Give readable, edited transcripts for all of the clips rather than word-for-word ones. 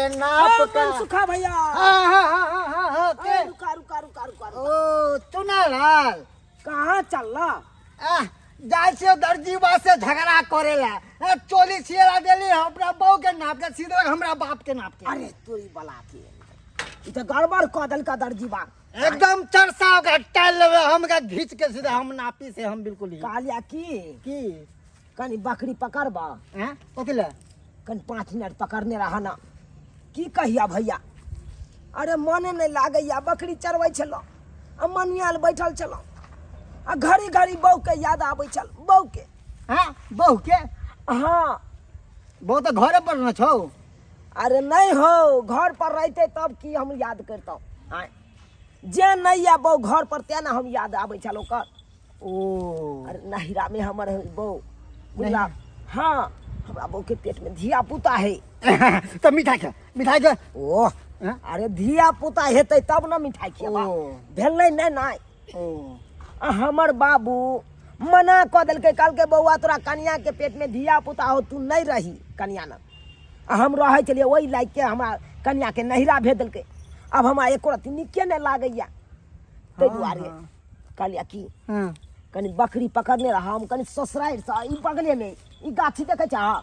अरे नाप का सुखा भैया। हाँ हाँ हाँ हाँ हाँ हाँ के ए, रुका रुका रुका रुका रुका। ओ चुनालाल, कहाँ चलला? आह, जाइ छियै दर्जीबा से झगड़ा करेला। आ, चोली सियला देली अपना बहू के नाप के, सी देलक हमरा बाप के नाप के। अरे तोरी बला के, ई तऽ गड़बड़ कऽ देलका दर्जीबा। एकदम चरसा ओकरा टाइल लेबै हम, ओकरा घीच के सीधा हम नापी से हम बिल्कुल ही। कहलिया की की? कनी बकरी पकड़बा। हैं, कथी ले? कनी 5 मिनट पकड़ने रह ना। की कहिया भैया, अरे मने नहीं लागैया। बकरी चरबै छलहुँ आ मनियाल बैठल छलहुँ आ घड़ी घड़ी बहू के याद आबै छल, बहू के। हैं, बहू के? हाँ। बहू तऽ घरे पर न छौ। अरे नहीं हो, घर पर रहते तब की हम याद करतहुँ। आँय, जे नहीं या बहू घर पर ते ने हम याद आबै छल ओकर। ओ। अरे नहिरा में हमर है बहू, बुझला? हाँ, हमरा बहू के पेट में धिया पुता है। तऽ मिठाई खा, मिठाई खा। ओह। हैं? अरे धिया पुता हेतै तब ने मिठाई खियाबा। ओ। भेलै नहि नहि। ओ। आ हमर बाबू मना कऽ देलकै, कहलकै बौआ तोरा कनिया के पेट में धिया पुता हो, तू नहीं रही कनिया न। आ हम रहै छलियै ओहि लायक के हमरा कनिया के नहिरा भेज देलकै। आब हमरा एको रत्ती नीके नहि लागैया, ताहि दुआरे कहलियै की कनि बकरी पकड़ने रह, हम कनि ससुरारि से ई बगले में ई गाछी देखै छ? हाँ,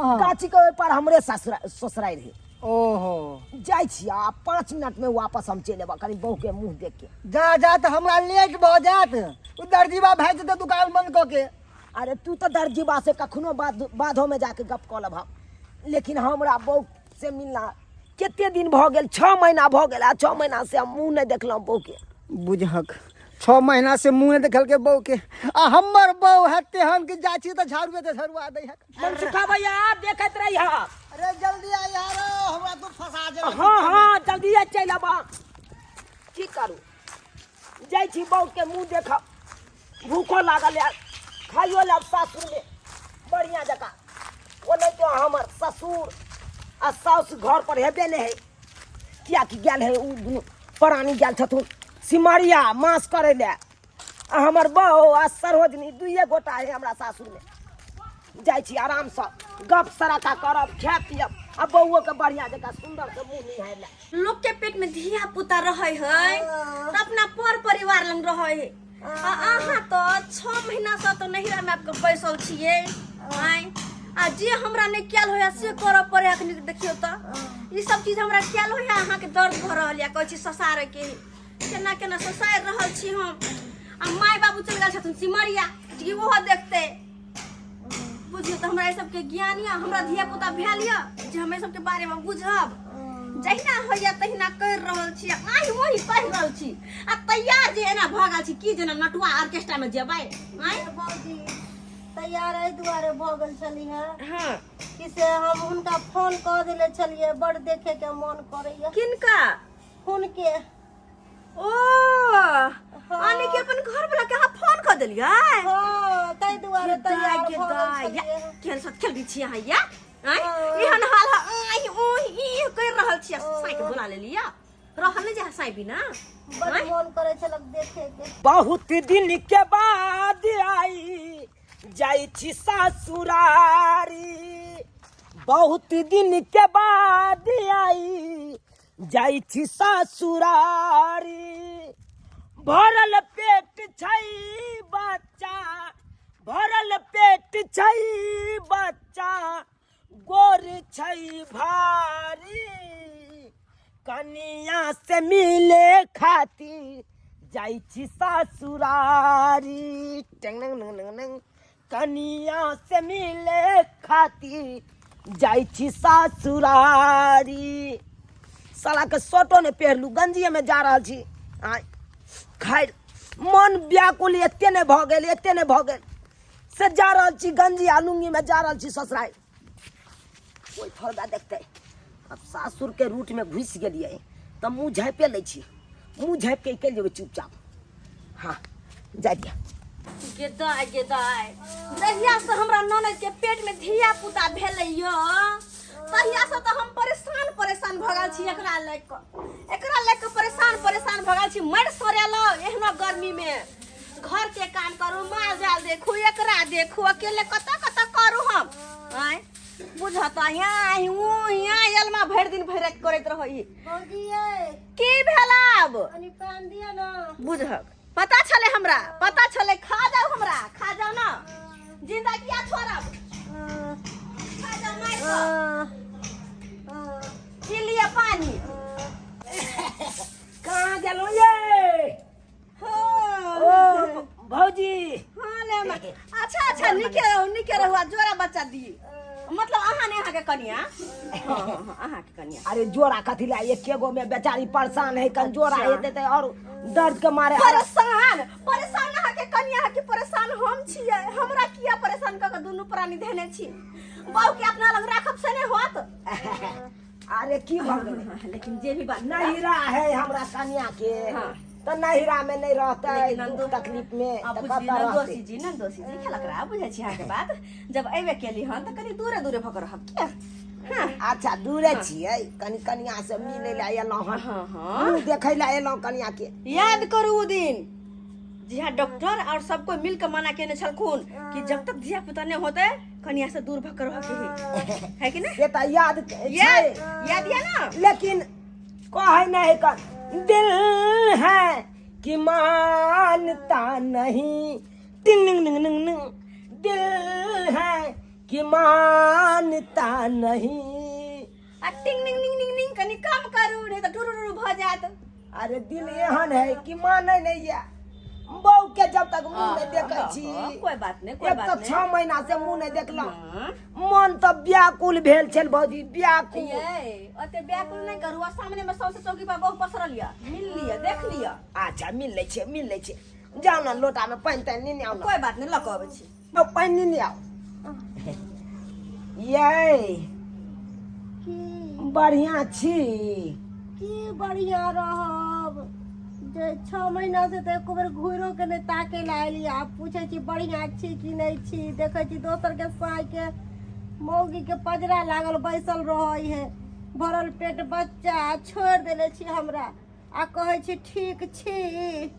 हाँ। गाछी के ओहि पर हमरे ससुरा ससुरारि है। ओहो। जाइ छी आ 5 मिनट में वापस हम चलि एबऽ, कनि बहू के मुँह देख के। जा जा, तऽ हमरा लेट भऽ जायत, ओ दर्जीबा भागि जेतै दुकान बंद कऽ के। अरे तू तऽ दर्जीबा से कखनो बाधो में जाके गप कऽ लेबह, लेकिन हमरा बहू से मिलना कते दिन भऽ गेल, 6 महीना भऽ गेल, आ 6 महीना से हम मुँह नहि देखलहुँ बहू के। बुझहक, 6 महीना से मुँह नहि देखलकै बहू के, आ हमर बहू है तेहन कि जाइ छी तऽ झाड़ुए तऽ झड़ुआ दै है। मनसुखा भैया देखैत रही। हाँ। अरे जल्दी आ यार, हमरा तू फंसा दे। हाँ हाँ, जल्दी चलि आबऽ। की करू, जाइ छी बहू के मुँह देखब, भूखो लागल यार, खाइयो लेब सासुर में बढ़िया जकाँ। ओ नहि तो हमर ससुर आ साउस घर पर हेबे नहि है, कियाकि गेल है उ दुनू प्राणी गेल छथुन सिमरिया मास करै लए, आ हमर बहू आ सरोजनी दुइए गोटा है हमरा सासुर में। जाइ छी आरामसँ गप सराका करब, खायब पियब आ बौओके बढ़िया जकाँ सुन्दर से मुँह निहारि लेब। लोक के पेट में धिया पुता रहे है तऽ अपना पर परिवार लंग रहे है, आ अहाँ तऽ 6 महीना से तऽ नहिरा में आबि कऽ बैसल छियै। आँय, आ जे हमरा नहि कयल होइए से करऽ पड़ै अखनी। देखियौ तऽ ई सब चीज हमरा कयल होइए, अहाँके दर्द भऽ रहल यऽ, कहै छी ससारैके, केना केना ससारि रहल छी हम। आ माय बाबू चलि गेल छथिन सिमरिया, कि ओहो देखतै। बुझियौ तऽ हमरा ई सबके ज्ञान यऽ, हमरा धिया पुता भेल यऽ जे हम एहि सबके बारेमे बुझब। जहिना होइए तहिना करि रहल छी, आहि ओहि कहि रहल छी, आ तैयार जे एना भऽ गेल छी की जेना नटुआ ऑर्केस्ट्रामे जेबै। आँय भौजी, तैयार एहि दुआरे भऽ गेल छली हेँ कि से हम हुनका फोन कऽ देने छलियै, बड़ देखे के मन करैया। किनका? हुनके। ओ आने के अपन घर वाला के अहाँ फोन कऽ देलियै? हाँ, ताहि दुआरे तैयार के भऽ गेल दाय छलियै। केहन साथ खेल छी अहाँ या? आँय, एहन हाल आँय ओहि ई कर रहल छी, साई के बुला लेलियै, रहल नहि जे साई बिना। बड़ मन करै छलक देखे के। बहुत दिन के बाद आई जाइ छी ससुरारी, बहुत दिन के बाद आई जाइ छी ससुरारी, भरल पेट छै बच्चा, भरल पेट छै बच्चा, गोर छै भारी, कनिया से मिले खातिर जाइ छी ससुरारी। टंग टंग टंग टंग टंग। कनिया से मिले खातिर जाइ छी ससुरारी। साला के शर्टो नहि पहिरलू, गंजिए में जा रहल छी। आय खैर, मन व्याकुल एते नहि भऽ गेल, एते नहि भऽ गेल से जा रहल छी गंजी आ लुंगी में जा रहल छी ससुरारी। कोइ थोड़ा देखतै। अब सासुर के रूट में घुसि गेलियै तऽ मुँह झाँपे लै छी, मुँह झाँपि के निकलि जेबै चुपचाप। हाँ, जा दिया। गे दाय, गे दाय, जहिया से हमरा ननद के पेट में धिया पुता भेलै य, तहिया से तऽ हम परेशान परेशान भऽ गेल छी एकरा लऽ कऽ, एकरा लऽ कऽ परेशान परेशान भऽ गेल छी। मरि सड़ेल एहनो गर्मी में घर के काम करू, माल जाल देखू, एकरा देखू, अकेले कतऽ कतऽ करू हम। आँय, बुझत यहाँ ऊ यहाँ एलमा भरि दिन भरि राति करैत रहै भौजी ये की भेल आब कनी पान दिअ ना बुझक पता छलै हमरा पता छलै खा जाओ हमरा खा जाओ ना जिंदा किया छोड़ब हाँ, खा जाओ मारि कऽ। हाँ, हाँ, पी लिअ पानी कहाँ गेलहुँ ये हाँ ओ भौजी हाँ ले हमरा। अच्छा अच्छा नीके रहू नीके रहू आ जोड़ा बच्चा दी मतलब अहाँ ने अहाँके कनिया हाँ हाँ हाँ अहाँके कनिया अरे जोड़ा कथी ला एके गो में बेचारी परेशान है कन जोड़ा अच्छा। हेतै तऽ और दर्द के मारे परेशान परेशान अहाँके कनिया के परेशान हम छियै हमरा किया परेशान कऽ के दुनू प्राणी धेने छी बहू के अपना लग राखब से नहि होत अरे की भऽ गेलै लेकिन जे भी बात नहिरा है हमरा कनिया के हाँ। तऽ नहिरा में नहीं रहतै लेकिन नन्दो- दुख तकलीफ में आ तऽ बुझली कतऽ नन्दोसी रहतै जी नन्दोसी जी खेलक रहा बुझै छी अहाँके बात जब अयबे केली हन तऽ कनि दूरे दूरे भऽ कऽ रहब किया हाँ अच्छा दूरे छियै कनि कनिया से मिलै लए एलहुँ हन हाँ हाँ मुँह देखै लए एलहुँ कनिया के याद करू ओ दिन जी हाँ डॉक्टर और सबको मिल के मना केने छलखुन कि जब तक धिया पुता नहीं होते कनिया से दूर भऽ के रह के है है कि नहीं से तऽ याद छै याद याद या ना लेकिन कहै नहीं कर दिल है कि मानता नहीं टिंग निंग निंग निंग निंग दिल है कि मानता नहीं आ टिंग निंग निंग निंग निंग कनि कम करू नहीं तऽ टुरु टुरु भऽ जायत अरे दिल एहन है कि मानै नहीं है बहू के जब तक मुंह नहीं देखै छी हाँ, कोई बात नहीं कोई एक बात तऽ नहीं 6 महीना से मुंह नहीं देखलहुँ हाँ। मन तऽ व्याकुल भेल छल भौजी व्याकुल ये ओते व्याकुल नहीं करू आ सामने में सौंसे चौकी पर बहु पसरल या मिल लिया देख लिया अच्छा मिल लै छियै मिल लै छियै जाउ ने लोटा में पानि तानि नेने आउ ने कोई बात नहीं लऽ कऽ अबै छी ओ, पानि नेने आउ यै की बढ़िआँ छी की बढ़िया रहब जे 6 महीना से तऽ एको बेर घुरो के नहि ताके लए अयली आब पूछै छी बढ़िया छी कि नहि छी देखै छी दोसर के साँय के मौगी के पजरा लागल बैसल रहै है भरल पेट बच्चा छोड़ि देले छी हमरा आ कहै छी ठीक छी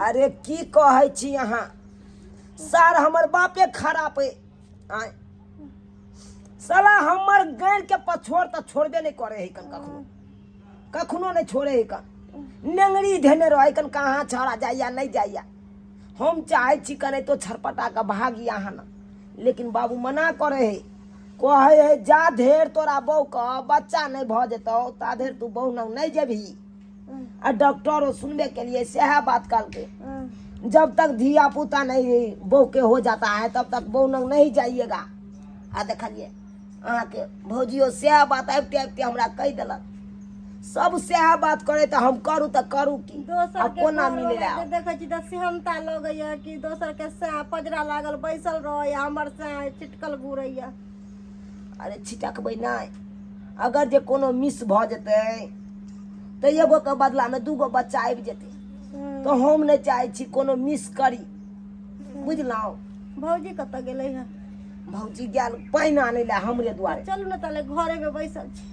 अरे की कहै छी अहाँ सार हमर बापे खराब अइ आँय साला हमर गैर के पछोड़ तऽ छोड़बे नहि करे है कन कखनो कखनो नहि छोड़े है कन नेंगरी धेने रहे कन कहाँ छौड़ा जाइया नहीं जाइया हम चाहे छी कने तो छरपटा के भागी अहाँ न लेकिन बाबू मना करे है कहे है जा धेर तोरा बहू के बच्चा नहीं भऽ जेतौ ता धेर तू बहू लग नहीं जेबही आ डॉक्टरो सुनबे के लिए सएह बात कहलकै जब तक धिया पुता नहीं बहू के हो जाता है तब तक बहू लग नहीं जाइएगा आ देखलिए अहाँके भौजियो सएह बात आबिते आबिते हमरा कहि देलक सब सएह बात करे तऽ हम करू तऽ करू की दोसर आ के कोना घर मिले वाला के देखै छी तऽ सेहनता लगैया कि दोसर के सैं पजरा लागल बैसल रहैया हमर सैं छिटकल घुरैया अरे छिटकबै नहि अगर जे कोनो मिस भऽ जेतै तऽ एगोके बदलामे दूगो बच्चा आबि जेतै तऽ हम नहि चाहै छी कोनो मिस करी बुझलहुँ भौजी कतऽ गेलै हँ भौजी गेल पानि आनै लए हमरे दुआरे चलू ने ताले घरे में बैसल छी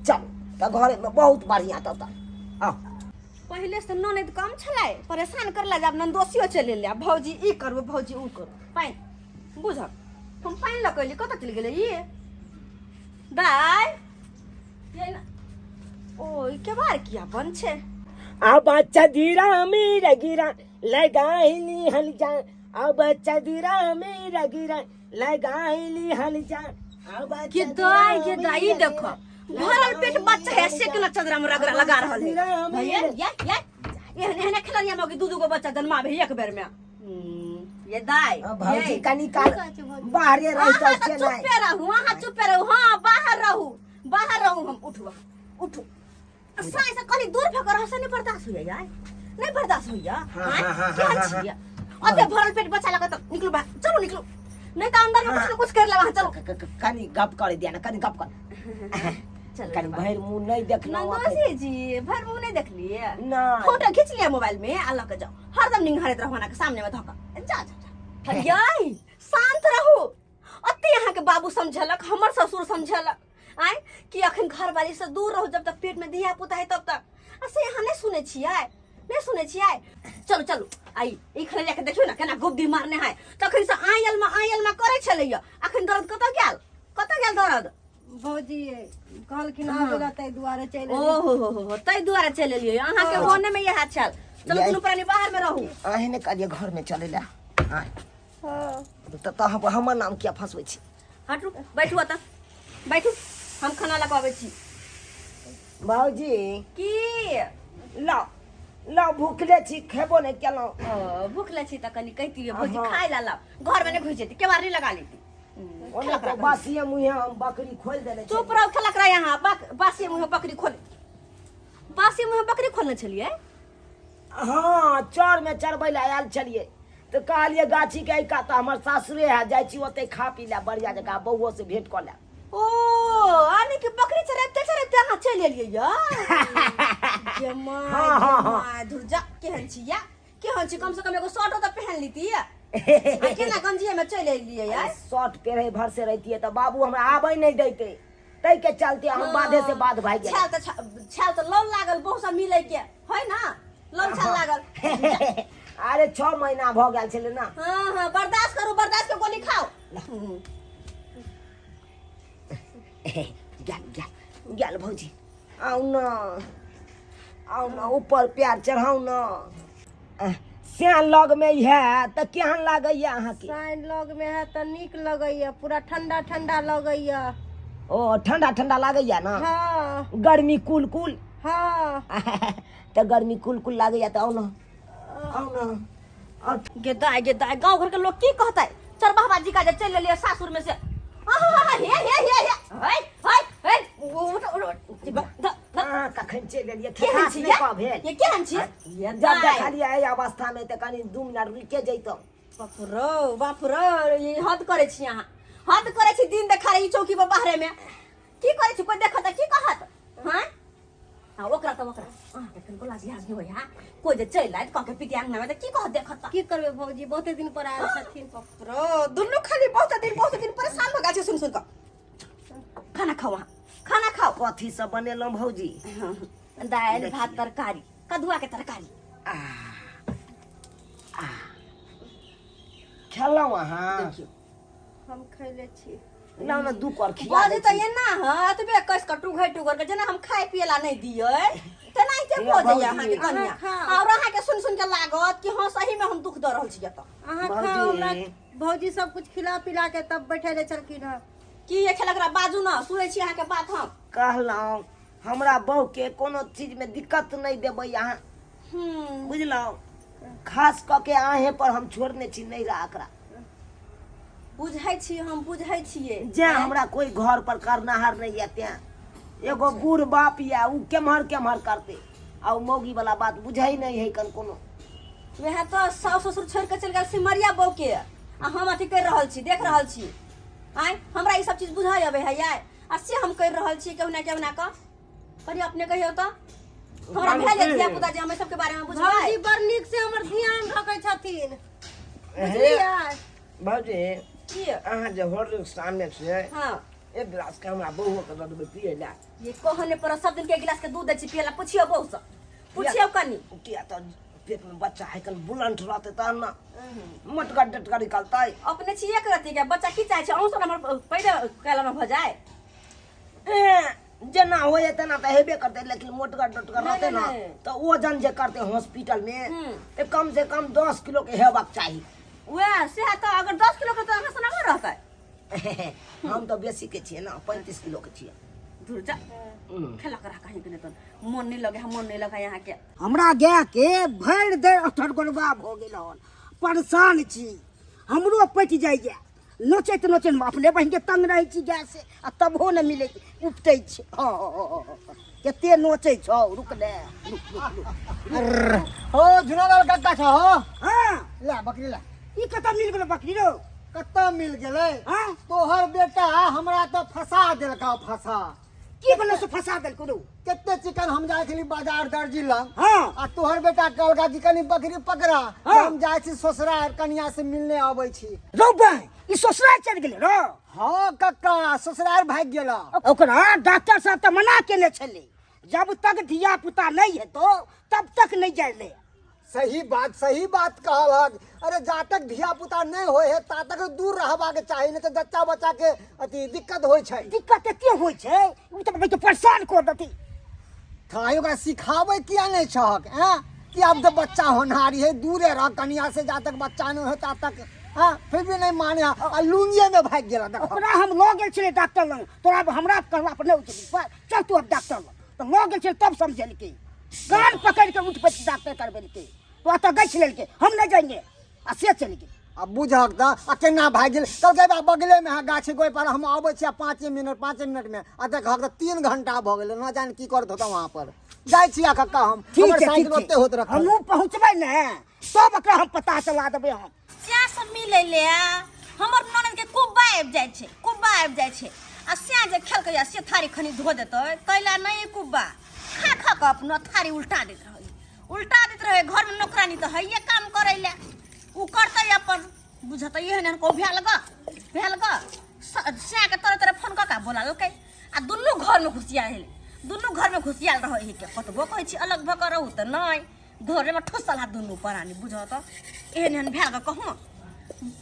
चलू तऽ घरेमे बहुत बढ़िआँ तब तऽ आउ पहिले से ननद कम छलै परेशान करला जब ननदोसियो चलि एलै आब भौजी ई करू भौजी ऊ करू पानि बुझल हम पानि लऽ कऽ एली कतऽ चलि गेलै ई दाइ ये न- ओ ई केबाड़ किया बंद छै अब चदरा मेरा गिरा लगाइली हल जा अब चदरा मेरा गिरा लगाइली हल जा अब के दाई के दाई देखो भरल पेट बच्चा है से केना चदरा में रगड़ा लगा रहल है भैया या या एहन एहन खेलनिया मौगी दू दू गो बच्चा जन्माबे है एक बेर में ये दाई भौजी ये। कनी काल बाहरे अहाँ रहितौ तऽ से नहि चुपे रहू अहाँ चुपे रहू हाँ बाहर रहू बाहर रहू हम उठू उठू साँझ से कनी दूर भऽ कऽ रहऽ से नहि बर्दाश्त होइया यार नहि बर्दाश्त होइया हाँ, आँय? हाँ, हाँ, केहन हाँ, हाँ, छियै ओते भरल पेट बच्चा लगा तऽ निकलू बाहर चलू निकलू नहि तऽ अंदर में कुछ ने कुछ कर लेब अहाँ चलू कनी गप करे दिया ना कनी गप कर चलू कनी भरि मुँह नहि देखलहुँ अखन। नंदोसी जी भर मुँह नहीं देखलिए नहि फोटो खींच लिया मोबाइल में आ लऽ के जाओ हरदम निंघारैत रहू अहाँके सामने में धऽ कऽ जा जा जा हरियाई शांत रहू अते अहाँके बाबू समझलक हमर ससुर समझलक आय कि अखन घरवाली से दूर रहू जब तक पेट में धिया पुता है तब तक आ से अहाँ नहीं सुनै छियै नहीं सुनै छियै चलू चलू आई ई खने जाके देखियौ ने केना गुब्दी मारने है तखन से आयल में आयल में करै छलैया अखन दर्द कतऽ गेल भौजी कहलखिन आबे ला ताहि दुआरे चलि ओ हो हो हो हो ताहि दुआरे चलि एलियै अहाँके मोने में इएह छल। चलू दुनू प्राणी बाहर में रहू। अहीं ने कहलियै घर में चलै लए। आँय, हँ। तऽ अहाँ हमर नाम किया फंसबै छी? हटू, बैठू ओतऽ बैठू, हम खाना लऽ कऽ अबै छी। भौजी। की? लाउ लाउ, भूखले छी, खेबो नहि केलहुँ। ओ भूखले छी तऽ कनि कहितियै भौजी हँ। खाय लए लाउ, घरमे नहि घुसि जेती, केबाड़ नहि लगा लेती। ओना तऽ बासिए मुँहे हम बकरी खोलि देने चुप रहू, खेलक रहे अहाँ। बासी मुँहे बकरी खोल, बासी मुँहे बकरी खोलने छलियै? हँ, चौरमे चरबै लए आयल छलियै तऽ कहलियै गाछी के एहि कात हमर सासुरे है, जाइ छी ओतै खा पी लए बढ़िया जकाँ, बौओ से भेंट कऽ लेब। ओ आने के बकरी चराबते चराबते अहाँ चलि एलियै या? गे माय, हाँ, हाँ, गे हाँ। माय, धुरजा केहन छी या, केहन छी? कम से कम एगो शर्टो तऽ पहन लीती या। आ केना गंजिए में चलि एलियै यार? शर्ट पहिरे भर से रहितियै तऽ बाबू हमरा आबै नहि दैते, ताहि के चलते हम बाधे से बाध भागि गेलियै। छाल तऽ छाल तऽ लौल लागल बहुत सब मिलै के है ना, लौल छाल लागल। अरे 6 महीना भऽ गेल छलै ना। हाँ हाँ, बर्दाश्त करू, बर्दाश्त के गोली खाओ। गेल गेल गेल भौजी, आउ न आउ न, ऊपर प्यार चढ़ाउ न। श्याम लग में है तऽ केहन लागैया अहाँके? साइन लग में है तऽ नीक लगैया, पूरा ठंडा ठंडा लगैया। ओ ठंडा ठंडा लागैया ना? हाँ। गर्मी कुल कुल? हाँ। तऽ गर्मी कुल कुल लागैया तऽ आउ न आउ न। और गे दाय गे दाय, गाँव घर के लोग की कहतै? चल बाबा जी का जे चलि एलियै सासुर में से। आहा, हे हे हे हे, हे हे हे, उठ उठ उठ, ध ध। अहाँ कखन चलि एलियै? केहन खेखास छी नहि ये? कह भेल। ये केहन छी? ये जब दाय। देखलियै एहि अवस्था में तऽ कनि 2 मिनट रुकिए जैतहुँ। बाप रो बाप रो, ई हद करै छी अहाँ, हद करै छी। दिन देखारे ई चौकी पर बाहरे में की करै छी? कोई देखत तऽ की कहत? हाँ आ ओकरा तऽ ओकरा अहाँके कनिको लाज लिहाज नहि होइया? कोइ जे चलि आयत कऽ के पितिया अंगना में तऽ की कहत देखत तऽ? की करबै भौजी, बहुते दिन पर आयल छथिन। बाप रो, दुनू खाली बहुते दिन बहुते दिन परेशान भऽ गेल छै सुनि सुनि कऽ। खाना खाओ अहाँ, खाना खाओ। कथी सब बनेलहुँ भौजी? दालि भात तरकारी, कदुआ के तरकारी। खेलहुँ अहाँ? देखियौ। हम खैले छी। ना ना, 2 कर खिया बाजू दै तऽ छी। एना ह, एतबे कस कऽ टुघै टुघर के जेना हम खाय पिए ला नहि दियै तेनाहिते हे बजैया भौजी। अहाँके कनिया। अहाँ खाउ। और अहाँके सुनि सुनि के लागत कि हँ सही में हम दुख दऽ रहल छी एतऽ। अहाँ भौजी। खाउ, हमरा भौजी सब कुछ खिला पिला के तब बैठेले छलखिन हँ। की ये खेलक रह? बाजू न, सुनै छी अहाँके बात हम। कहलहुँ हमरा बहू के कोनो चीज में दिक्कत नहि देबै अहाँ, बुझलहुँ? खास कऽ के अहें पर हम छोड़ने छी नैहरा एकरा। बुझै छी हम, बुझै छियै। जे हमरा कोई घर पर करनाहर नहीं है, तें एगो बूढ़ बाप या उ केम्हर केम्हर करते, आ उ मौगी वाला बात बुझै नहीं है कन कोनो। वएह तऽ साउस ससुर छोड़ि कऽ चलि गेल सिमरिया बहू के, आ हम अथी करि रहल छी, देख रहल छी। आँय, हमरा ई सब चीज बुझै अबै है यार, आ से हम करि रहल छी केहुना केहुना कऽ। कनि अपने कहियौ तऽ हमरा भेल जे धिया पुता जे हम एहि सबके बारे में बुझबै। भौजी बड़ नीक से हमर ध्यान रखै छथिन, बुझलियै? भौजी। की? अहाँ जे होटल सामने छियै, हाँ, एक गिलास के हमरा बौओ के दऽ देबै पियै लए। ये कहने पर सब दिन के एक गिलास के दूध दै छी पियै ला। पुछियौ बहू से, पुछियौ कनि। किया तऽ पेट में बच्चा है, कनि बुलंट रहतै तहन ने मोटगर डटगर निकलतै। अपने छी एक रत्ती के बच्चा की चाहै छै? अहूँ सब हमर पैदे कैला में भऽ जाय। ए, जेना होइए तेना तऽ हेबे करतै, लेकिन मोटगर डोटगर नहि, रहतै ने नहि। तऽ वजन जे करतै हॉस्पिटल में तऽ कम से कम 10 किलो के हेबाक चाही। वएह सएह तऽ, अगर 10 किलो के तऽ अहाँ सना रहतै। हम तऽ बेसी के छियै ने, 35 किलो के छियै। दूर जा, खेला करा कहीं के नहीं तो मन नहीं लगे है, मन नहीं लगे यहाँ के। हमरा गाय के भरि देह अठरगोलबा भऽ गेल हन, परेशान छी, हमरो पटि जाइए। नोचैत नोचैत हम अपने बहिनके तंग रहै छी गाय से, आ तबहो नहि मिलै छै, उपटै छै। हँ, कते नोचै छौ, रुक ने, रुक रुक रुक। ओ झुनालाल काका छौ? हाँ। ला बकरी ला। ई कतऽ मिल गेलो बकरी रो? कतऽ मिल गेलै? हाँ? तोहर बेटा हमरा तऽ फंसा देलका, फंसा। की बोले से फंसा देलको रो? कते चिकन हम जाइ छली बाजार दर्जी लग, हाँ, आ तोहर बेटा कहलका कि कनि बकरी पकड़ा, हाँ। हम जाइ छी ससुराल, कनिया से मिलने अबै छी। रौ बे, ई ससुराल चलि गेलै रो? हाँ कक्का, ससुराल भागि गेला। ओकरा डॉक्टर साहब तऽ मना केने छलै, जब तक धिया पुता नहीं हेतो तब तक नहीं जाय ले। सही बात, सही बात कहलक। अरे जा तक धिया पुता नहि होइ है ता तक दूर रहबाक चाही, नहि तऽ बच्चा बच्चा के अथी दिक्कत होइ छै। दिक्कत एते होइ छै, ओ तऽ भाई के परेशान कऽ देतै। थाई ओकरा सिखाबै किया नहि छहक? हैं कि आब तऽ बच्चा होनहारी है, दूरे रह कनिया से जा तक बच्चा नहि हो ता तक। हाँ, फिर भी नहीं माने आ लुंगिए में भागि गेल। देखो ओकरा हम लऽ गेल छलियै डॉक्टर लग, तोरा आब हमरा कहला पर नहि उठबी, चल तू अब डॉक्टर लग। तऽ लऽ गेल छलियै, तब समझेलकै, कान पकड़ि कऽ उठबै डॉक्टर करबेलकै। तो एतऽ गछि लेलकै, हम नहि जाएंगे, आ से चलि गेल। आ बुझक तऽ आ केना भागि गेल? कहलकै बा बगलेमे है गाछी, ओहि पर हम अबै छी 5 मिनट, 5 मिनटमे। आ देखहक तऽ 3 घंटा भऽ गेलै, न जाने की करत होता वहाँ पर। जाइ छी आ कक्का हम। ठीक हमर छै, साइकिल ठीक ओते छै। होत रखल। हमहूँ पहुँचबै ने तब ओकरा हम पता चला देबै हम। स्या सब मिलै ले हमर ननद के कुब्बा आबि जाइ छै, कुब्बा आबि जाइ छै। आ स्या जे खेलकै आ से थारी खनी धो देतै तैला नहि, कुब्बा खा खा कऽ अपनो थारी उल्टा दैत रहै, उल्टा दैत रहै। घरमे नौकरानी तऽ हैये काम करै ले, ओ करतै अपन बुझतै। एहन एहन को भेल गऽ, भेल गऽ। स्याके तरह तरह फोन कऽ कऽ बोला लेलकै आ दुनू घरमे घुसिया हेलै, दुनू घरमे घुसियाल रहै है के। कतबो कहै छी अलग भऽ कऽ रहू तऽ नहि, घरमे ठुसल हा दुनू प्राणी। बुझऽ तऽ एहन एहन भेल गऽ। कहूँ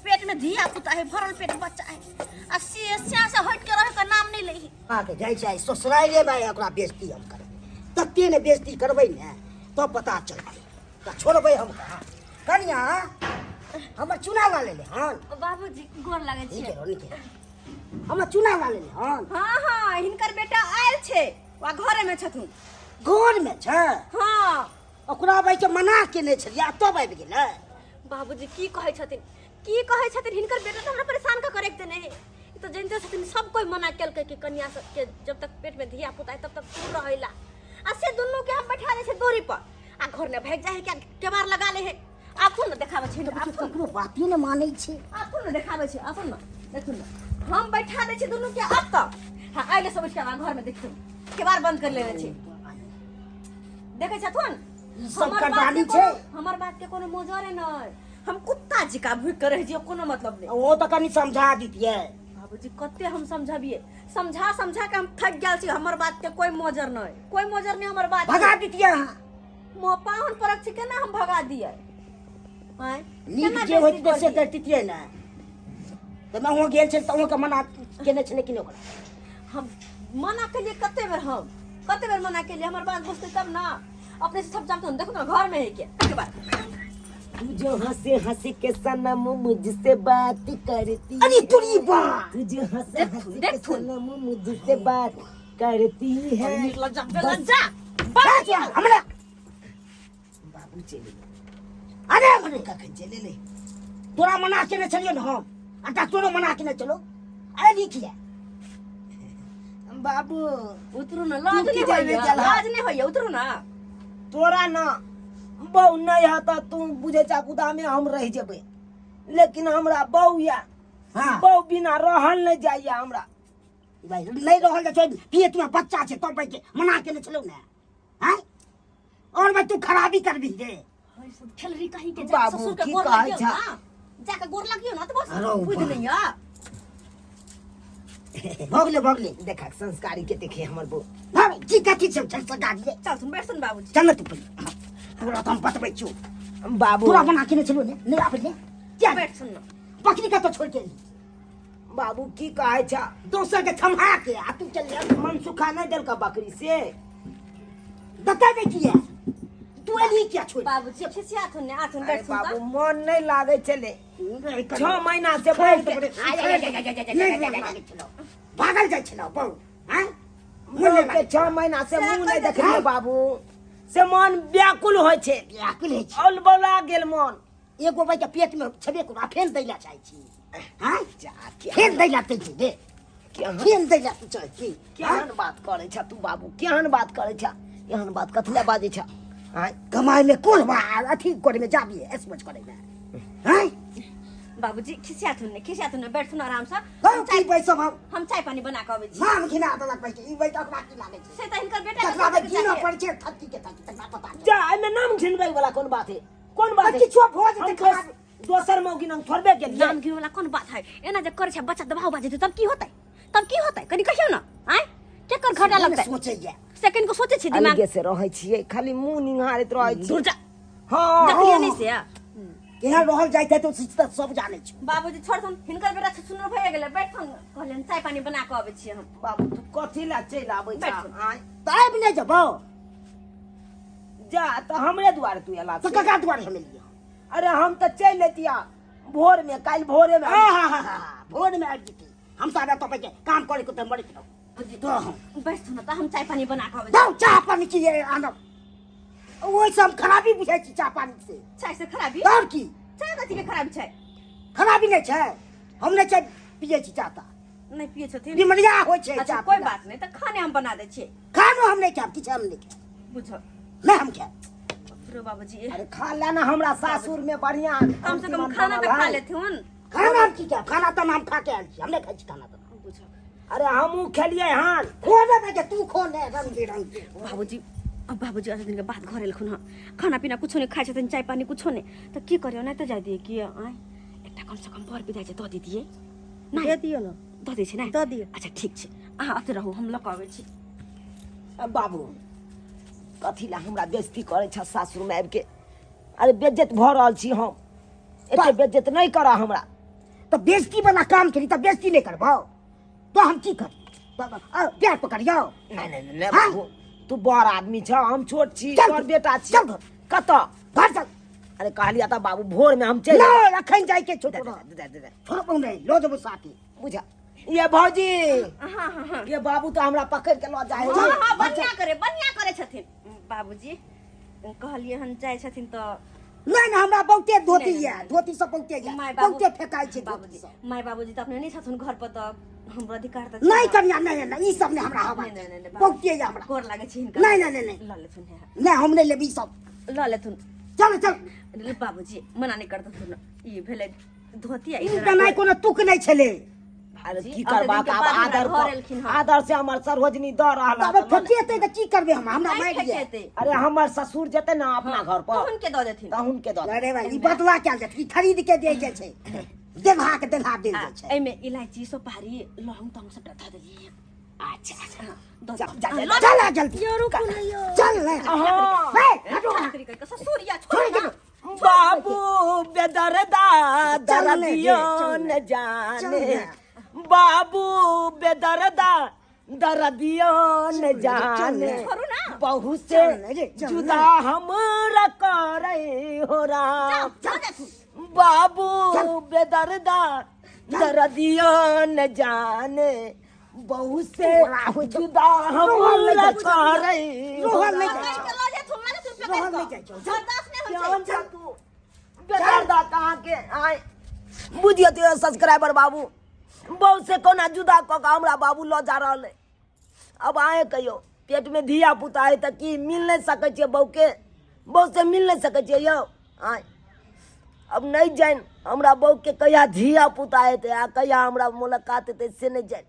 पेटमे धिया पुता है, भरल पेट बच्चा है, आ से स्या से हटि के रहै के नाम नहि लै है। अहाँके जाइ छै ससुराइले में, ओकरा बेइज्जती हम करबै, तते ने बेइज्जती करबै ने तब पता चलतै। तऽ छोड़बै हम कहाँ? कनिया हमर चूना ला लेले हन। बाबूजी, गोर लागै नीके छियै। रहो, नीके रहो। हमर चूना ला लेले हन। हाँ हाँ, हिनकर बेटा आयल छै, वा घरे में छथुन। घरमे छै? हाँ। ओकरा भाई के मना केने छलियै आ तब आबि गेलै। बाबूजी, की कहै छथिन, की कहै छथिन? हिनकर बेटा तऽ हमरा परेशान कऽ के राखि देने है। ई तऽ जनिते छथिन, सब कोइ मना केलकै कि कन्या सबके जब तक पेट में धिया पुता है तब तक दूर रहेला, आ से दुनू के हम बैठा दै छै दूरी पर आ घर में भागि जाइ है, क्या केबाड़ लगा ले है। आखुन ने देखाबै छै, आखुन। ककरो बाते ने मानै छै। आखुन ने देखाबै छै, आखुन ने देखुन ने। हम बैठा दै छी दुनू के अब तक। हाँ, आइले सब उठि के घर में देखथुन, केबाड़ बंद कर लेने छै, देखै छथुन? ई सब हमर बात के करदानी कोनो- छै। हमर बात के कोनो मोजरे नहि, हम कुत्ता जिका भूख के रहि जियो, कोनो मतलब नहि। ओ तऽ कनि समझा दितियै। बाबूजी, कते हम समझबियै? समझा समझा के हम थक गेल छी। हमर बात के कोई मोजर नहि, कोई मोजर नहि हमर बात के। भगा दितियै अहाँ। मोह पाहुन परक छी, केना हम भगा दियै? आँय, नीक केना जे होइत बेइज्जती से कर दियै? करतियै ने। तऽ अहूँ गेल छल तऽ अहूँके मना केने छलै कि नहि ओकरा? हम मना केलिए कते बेर, हम कते बेर मना केलिए। हमर बात बुझते तब ना। अपने से सब जानते हो, देखो ना घर में है के के बात। तू जो हंसे हंस के सनम मुझसे बात करती। अरे तोरी बा। तू जो हंस हंस के देखथुन। सनम मुझसे बात करती है। लज्जा लज्जा। बात हमरा बाबू चलि गेल। अरे मने कखन चलि एलै? तोरा मना केने छलियै ने हम, आ डॉक्टरो मना केने छलो। अरे नीक ये। बाबू, उतरू ना, लाज तू की नहीं जाने होइए, गेलह? लाज नहीं होइए, उतरू ना। तोरा ना बहु नहीं है तऽ तू बुझे छा गुदामे हम रहि जेबै, लेकिन हमरा बहु या बहु बिना रहल नहीं जाइए हमरा। भाई, नहीं रहल जाइ छै, पेट में बच्चा छै, तब भाई के मना केने छलौ ने। हैं और भाई तू खराबी करबी रे? खेलरी कहीं के जा। बाबू, ससुर के की गोर कहै लगियौ छा? ना, जाके गोर लगियौ ना तऽ बस। अरे बुझ बा। नहीं या। भऽ गेलै, भऽ गेलै। देखा संस्कारी के देखे हमर बहु। भाई की कथी छै? चल सरकार ये। चल सुन, बैठ सुन बाबूजी। चल ने तू पहिले। हाँ, तोरा तऽ हम बतबै छियौ। बाबू, तोरा मना केने छलौ ने? नहि आबै ने किया? बैठ सुन ना। बकरी कतऽ छोड़ के एली? बाबू, की कहै छा? दोसर के थमहा के आ तू चल जा। मन सुखा नहीं देलका बकरी से। बता दे किया तू एली, किया छोड़? बाबूजी, खिसिया थुन ने, आथुन, अरे बैठ सुन। बाबू, मन नहीं लागे छले 6 महीना से बैठ के। भागल जाइ छलौ बहु हैं? मन के 6 महीना से मुंह नहीं देखलिए बाबू, से मन व्याकुल होइ छै। व्याकुल होइ छै। औल बौला गेल मन। एगो भाई के पेट में छेबे करू आ फेन दै ला चाहै छी हैं? फेन दै ला चाहै छी रे, फेन दै ला तू चाहै छी? केहन बात करै छ तू बाबू, केहन बात करै छ? एहन बात कथी लए बाजै छ? आँय? कमाई में कोन बा अथी करे में जाबी ऐश मौज करे में हैं? बाबूजी, खिसिया थुन ने, खिसिया थुन ने, बैठ सुन आराम से। हम की पैसा हम हम चाय पानी बना के अबै छी। नाम घिना देलक भाई के ई भाई, ओकरा की लागै छै? से तऽ हिनकर बेटा के तकरा भाई सोचैके गिनऽ चाहिए। पड़ै छै थकी के थकी, तकरा पता नहि। जा, एहिमे नाम घिनबै वाला कोन बात है, कोन बात है? किछो भऽ जेतै हम खराब। दोसर मौगी नंग थोड़बे गेलियै। नाम गिरे वाला कोन बात है? एना जे करै छै बच्चा दबाव बाजै, तब की होतै, तब की होतै? कनि कहियौ ने, आँय, केकर घाटा लगतै? सोचैया से कनिको सोचै छी दिमाग अलगे से रहै छियै, खाली मुंह निहारैत रहै छी। दूर जा। हाँ। देखलियै नहि से। केहन रहल जाइत है तऽ तऽ सब जानै छै। बाबूजी छोड़थुन, हिनकर बेटा छुछुनर भए गेलै। बैठथुन, कहलियनि चाय पानी बना कऽ अबै छियै हम। बाबू, तू कथी ला चलि आबै छह? बैठू। आँय? तऽ आबि नहि जेबौ? जा तऽ हमरे दुआरे तू एला तऽ से? ककरा दुआरे हम एलियै? अरे हम तऽ चलि एतिया भोर में, काल्हि भोरे में। हाँ हाँ हाँ हाँ, भोर में आबि जेती। हम तऽ आबे तऽ काम करे के तऽ मरैत रहू तो हम। बैठथुन तऽ हम चाय पानी बना कऽ अबै छी। जाउ, चाह पानी की आनब? ओहिसँ हम खराबी बुझै छी चाह पानी से। चाय से खराबी? आओर की? चाय कथी के खराबी छै? खराबी नहि छै, हम नहि चाय पियै छी, चाह ता नहि पियै छथिन। बिमरिया होइ छै। अच्छा चाह कोई पीला। बात नहि, तऽ खाने हम बना दै छियै। खानो हम नहि खायब, किछु हम नहि खायब। बुझल नहि हम खायब। रो बाबूजी। अरे खा ले ना, हमरा सासुर में बढ़िया कम से कम खाना तऽ खा लेथुन। खाना हम की खायब? खाना तऽ हम खा के आयल छी, हम नहि खाइ छी खाना तऽ। बुझल। अरे हमहूँ खेलियै हन। खो ने बेटा, तू खो ने रंग बिरंग के। बाबूजी, अब बाबूजी अते दिन के बाद घर एलखुन हँ, खाना पीना कुछो नहि खाइ छथिन, चाय पानी कुछो नहि, तऽ की करियौ? नहि तऽ जाय दियै कि? आँय, एकटा कम से कम बर विदाइ छै, दऽ दितियै नहि? दे दियौ ने। दऽ दै छै ने? दऽ दियौ। अच्छा ठीक छै, अहाँ अते रहू, हम लऽ कऽ अबै छी। अब बाबू, कथी ला हमरा बेइज्जती करै छ सासुरमे आबिके? अरे बेइज्जत भऽ रहल छी हम, एते बेइज्जत नहि करऽ हमरा। तऽ बेइज्जती वाला काम केली तऽ बेइज्जती नहि करबौ तो हम की करी? पैर पकड़ियौ? नहि नहि नहि, नहि। हाँ? बाबू, तू बड़ आदमी छ, हम छोट छी। चल तोहर तू, बेटा छी। चल घर। कतऽ? घर चल। अरे कहलिया तऽ बाबू, भोर में हम चलि नहि, अखन जाय के छौ। दे, तोरा दे, दे, दे, दे। छोड़बौ नहि, लऽ जेबौ साथे। बुझा ये भौजी। हाँ हाँ हाँ। ये बाबू तऽ हमरा पकड़ के लऽ जाइ। हाँ हाँ, बढ़िया करे, बढ़िया करे छथिन बाबूजी। कहलियै हन जाइ छथिन तऽ नहि नहि, हमरा बहुते धोती नहि, यऽ, नहि। धोती सब बहुते यऽ। माय बाबू बहुते फेकाइ छै धोती बाबूजी सब। माय बाबूजी तऽ अपने नहि छथुन घर पर, तऽ हमरो अधिकार तऽ छै नहि ने। कनिया, नहि नहि, ई सब नहि हमरा हवा। नहि नहि नहि, नहि, बहुते यऽ हमरा। गोर लागै छै हिनका। नहि नहि नहि नहि। लऽ लेथुन हे। नहि, हम नहि लेब ई सब। लऽ लेथुन। चल चल। ले बाबूजी, मना नहि करतथुन। ई भेलै धोती आ ई ई देनाइ कोनो तुक नहि छलै। अरे जी, की अते करबाक दिनके आब? बाद हमरा आदर घर पर एलखिन हन। आदर से हमर सरोजनी दऽ रहल तब हन। फेकेतै तऽ की करबै हम? हमरा नहि मारि यऽ। फेकेतै। अरे हमर ससुर जेतै ने अपना घर पर तहन के दऽ देथिन। तऽ हुनके दऽ देथिन। अरे भाई, ई बदला कयल जायत, ई खरीद के देल जाइ छै, देलहा के देलहा देल आ जाइ छै। एहिमे इलायची, सुपारी, लौंग तोंग सबटा धऽ देलियै। अच्छा अच्छा। हँ, दऽ जा, दियौ। जा, जा, लऽ चल आ जल्दी। यो रुकू ने यो। चल ने। हाँ। हे, हटो। चाकरी करि कऽ ससुर या छोड़ छोड़ के ना। बाबू बेदरदा चल ने रे, दरदियो चल न ने। चल जाने ने। बाबू बेदरदा दरदियो न चल जाने ने। छोड़ू ना। बहू से चल ने रे, चल ने। जुदा हमरा करे हो राम। जा देथुन। बाबू बेदरदा दरदियो न जाने बहू से तोरा होइ छौ। जुदा रोहन नहि हमरा जाइ छौ। करे हो रोहन नहि राम। जाइ छौ। पकड़ि कऽ लऽ जेथुन, लऽ जेथुन पकड़ि रोहन कऽ। नहि जाइ छौ। बर्दाश्त नहि होइ छै। केहन छह तू बेदरदा कहाँ के आय? बुझियौ तो सब्सक्राइबर, बाबू बहू से कोना जुदा कऽ कऽ हमरा बाबू लऽ जा रहल है। अब आए कहियो पेटमे धिया पुता है तऽ की मिल नहि सकै छियै बहूके? बहू से मिल नहि सकै छियै यौ? आय, अब नहि जानि हमरा बहूके कहिया धिया पुता हेतै आ कहिया हमरा मुलाकात हेतै से नहि जानि।